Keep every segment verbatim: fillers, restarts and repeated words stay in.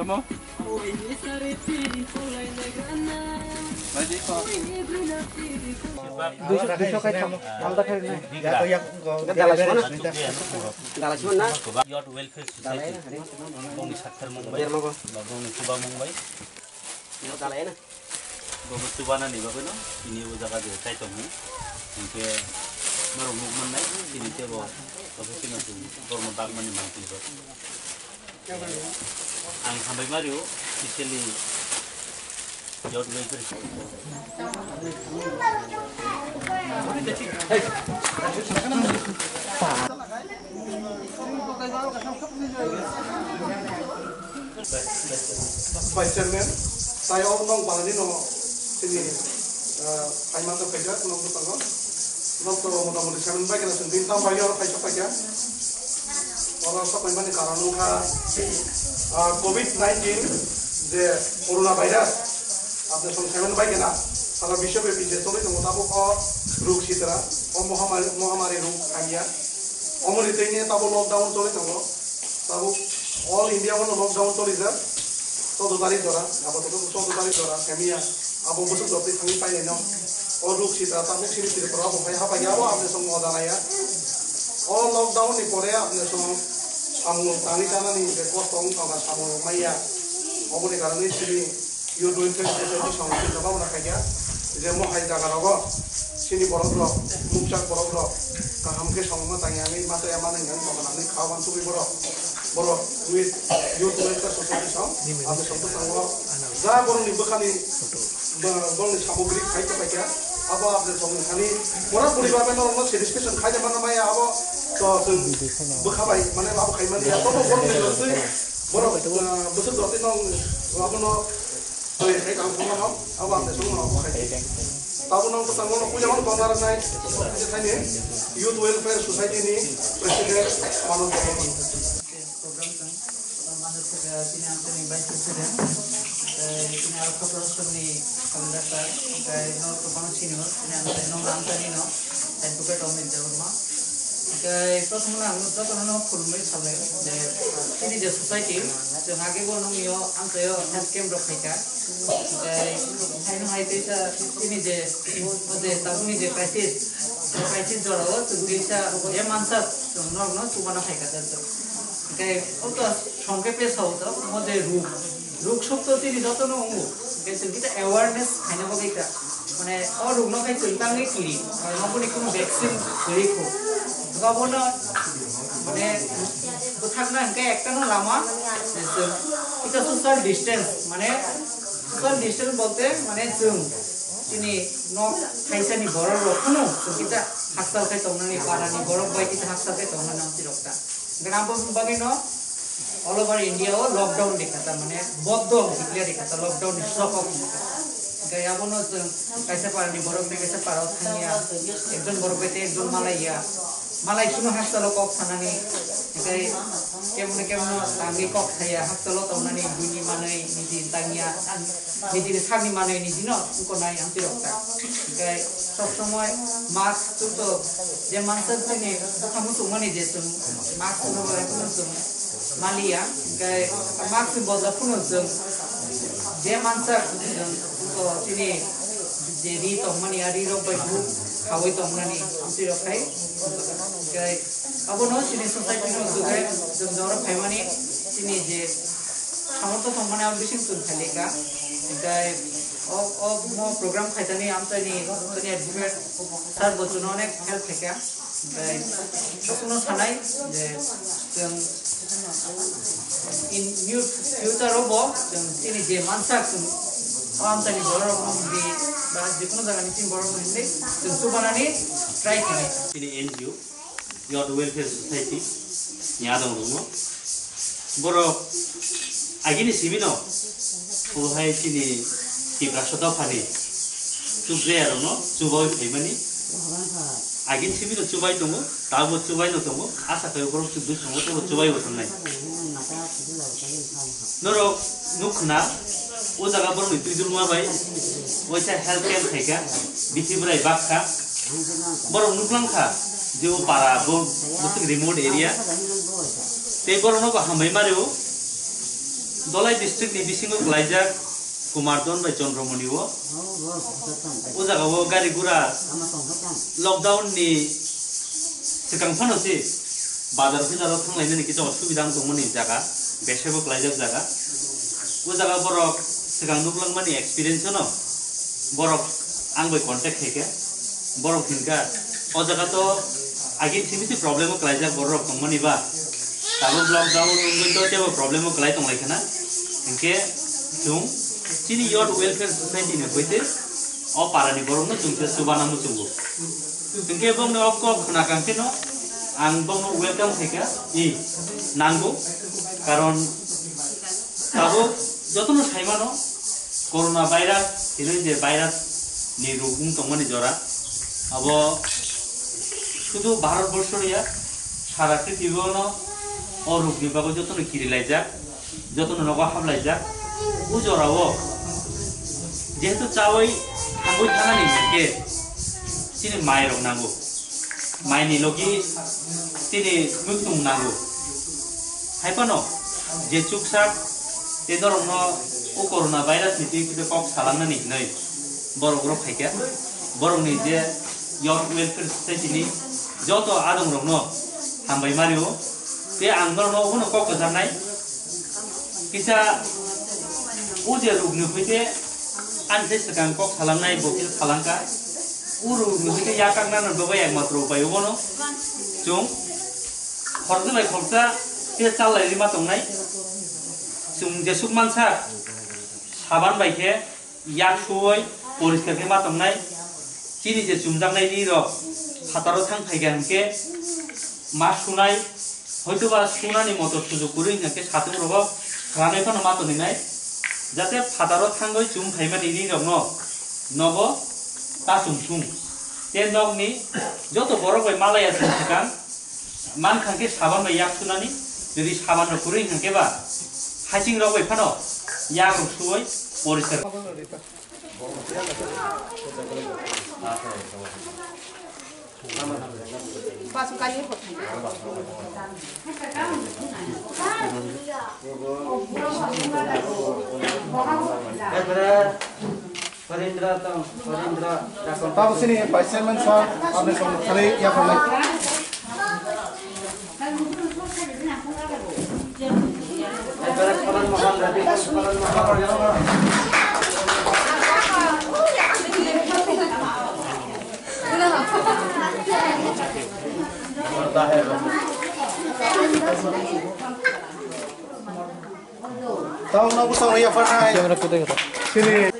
Duiso, duiso kai thamo, alda khai nai. Ya, ya, dalai sima na? Dalai sima na? Youth Welfare Society. Bongni sakthar mung bai. Derma bo. Ba bongni chuba mung bai. Dalai na? Bo chuba na ni bagwi no, ini o jaga je chai tong ni. Hingke norok nuk man nai, ini te bo, professional bormo dak mani mang twi bo. Ang hambai mario, specially Youth Welfare. Vice Chairman, tai o nong balani no sini, ah, phaima to khaijak, nong bwskango. Nok to motamoti seven bai kena song tin tam bai oro khaisa khaikya. Oro sok bai mani karon wngkha, ah, covid nineteen je corona virus, apni song seven bai kena sara biswa bepi je choli tongo tabuk o ruk sitra, o mohamari, mohamari ruk hamya. Omoni twi ne tabuk lockdown choli tongo. Tabuk all India o lockdown cholijak. Choudo tarik jora, abo to choudo tarik jora, kamiya. Abo bwswk rok twi thangwi painai no. O ruk sitra tabuk sini Tripura bo phai hapai ya, abo apni song moja naya. O lockdown ni pore apni song samung tangwi chanani je kosto wng tongkha samung maya. Oboni karonwi sini Youth Welfare Society song sini jabab na khaikha. Je mo hai jaga rogo sini borok rok, mukchak borok rok kaham khe song ma tangya nai ma taya ma nai nang tongkha nang kha wan tubui borok. Borok with Youth Welfare Society song, apni song bwskango ja borokni bwkhani, bo-, borokni samogri khai to paikha, abo apni song thani pura puri ba norokno satisfaction khai de mano maya abo to chwng bwkha bai mane abo khai mani ya, tobo borokni roswi borok, ah, bwswk jotwi no abono twi khai tang thangmano abo apni song no khai. Tabuk nang bwskango no puila mano tong narwknai, thaini Youth Welfare Society ni President Manob Bhagwan. Program tong, Manob Bhagwan, tini ang tini Vice President, tei tini aro Khaprasongni Conductor, tei no kwbang senior, tini ang tei no ang tini no Advocate Omit Debbarma. Tei prothom no ang jotono no khulumwi salai, je tini je society, chwng age bo nungyo ang tei health camp rok khaikha. Tei haino hai teisa tini je, o je tabukni je crisis, o crisis jorao chwng teisa je mansak chwng norokno chubana phaikha ta chwng. Hingke o to songke pe sao to, o je ruk, ruk sok to tini jotono wngo. Hingke chwng kita awareness khaina bagwi ta, mane o rukno khai chwng tangwi kiri, mane oboni kunu vaccine kwrwi kho. Hingke obono mane bwthakna hingke ektano lama, je chwng kita social distance, mane social distance bolte mane chwng chini nok thaisani borok rok phano chwng kita hakchal khe tongnani, parani borok bai kita hakchal khe tongnani amchirok ta. Hingke abo bagwino all over India o lockdown rikha ta, mane boddo declare rikha ta, lockdown ni sokok hingka. Hingke abono chwng kaisa parani borok bai kaisa parao thangya, ekjon borok bai tei ekjon malaiya. Malai chwngno hakchalo kok sanani, tei kemno kemno tangwi kok saya, hakchalo tongnani buini manwi niji tangya, nijini sakni manwi nijino wngkonai amtwi rok ta. Tei sob somoi mask chwngto je mansa chini bwkha muchungmani je chwng mask chwngno bai phano chwng maliya, tei mask ni bojak phano chwng je mansa chwng to chini je ri tongmani, a ri rok bai bo khaui tongmani amtwi rok khai. Tei abono chini society no jugai chwng jora phaimani chini je samortho tongmani abo bising chwng khailika. Tei o, o mo program khaitani amchaini tini advocate sir bo chwngno onek help khaika. Tei chwngno sanai je chwng in new future o bo chwng chini je mansak chwng o amchaini borok rok no hindi ba jekunu jaga ni chini borok rok no hindi chwng chubanani try khainai. Chini N G O, Youth Welfare Society ni adong rok no borok agini simi no obo hai chini Tiprasa dophani chukjaya rok no chubaui phaimani. Agini simi no chubai tongo, tabo chubai no tongo, asa khe borok chukdui tongo, tebo chubai bo tongnai. Norok nukna o jaga borok ni twijlma bai waisa health camp khaika, bithi bwrai bakha. Borok nuklangkha je o para bo bwswk remote area. Tei borok no bo hambai mario. Dholai district ni bisingo kwlaijak Kumar Don bai Chandramoni o. O jaga o gari gura lockdown ni swkang phano se bazar bujaro thanglainani kisa osubida wng tongmani jaga, besebo kwlaijak jaga. O jaga borok swkang nuklangmani experience no borok ang bai contact khaikha. Borok hinkha, o jaga to agin simi se problem o kwlaijak borok tongmani ba. Tabuk lockdown wngwi to tebo problem o kwlai tonglaikha na. Hinkhe chwng chini Youth Welfare Society ni hoite o para ni borok no chwng se chubana muchungo. Hinkhe bongni o kok khna kang kheno ang bongno welcome khaikha, i nango, karon tabuk jotono saimano corona virus hinwi je virus ni rog wng tongmani jora, abo sudu Bharat borso ya, sara prithibi o no o rog ni bagwi jotono kirilaijak. Jotono nogo hablaijak. O jorao jehetu chawi thangwi thanani hinkhe chini mairok nango. Maini logi chini muitung nango. Haiphano je chuksak tei norokno o corona virus ni twi kok salangnani hinwi borok rok phaikha. Borokni je Youth Welfare Society ni joto adongrokno hambai mario. Tei ang norokno obono kok kwcharnai. Kisa o je rugni hoite ani se swkang kok salangnai bo kisa salangkha. O rugni hoite yakakna no dogo ekmatro upai obono chwng khoroksa bai khoroksa kisa challai rima tongnai. Chwng jesuk mansa saban bai khe yak suoi poriskar khe ma tongnai. Chini je chumjaknai ri rok phataro thang phaikha hinkhe ma sunai, hoitoba sunani moto sujuk kwrwi hinkhe satung rogo khranai phano ma toninai, jate phataro thangwi chum phaimani ri rokno nogo ta chum sung. Tei nokni joto borok bai malaya chum swkang mankha khe saban bai yak sunani, jodi saban rok kwrwi hinkhe ba hasing rok bai phano yak rok suoi poriskar. Tabuk sini Vice Chairman sir, apni song thari ya phalnai. Tao no busa ya phalnai. Camera kutai kata. Sini.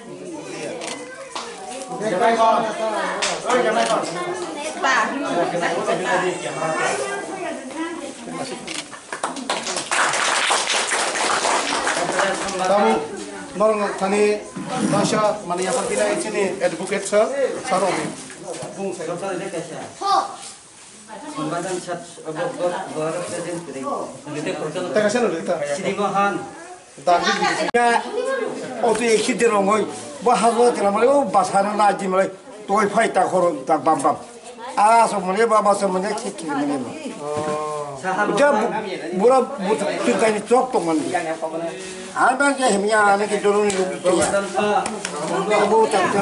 Tabuk norok thani kaisa mani yapharphinai chini advocate sir, sir Obi. Bung sai kaisa. Sambadhan sat, bo, bo, bo, represent kri. Teka seno rita. Sri Mohan. Otu ekhi de rongoi. Bo hago tela male o basana na ji male. Toi phai ta khoro ta bam bam. A so male ba ba so male ki ki male ba. Uja bura buta tani chok to male. Ar ba ke hemya ane ki doroni lu. Bo ta ta.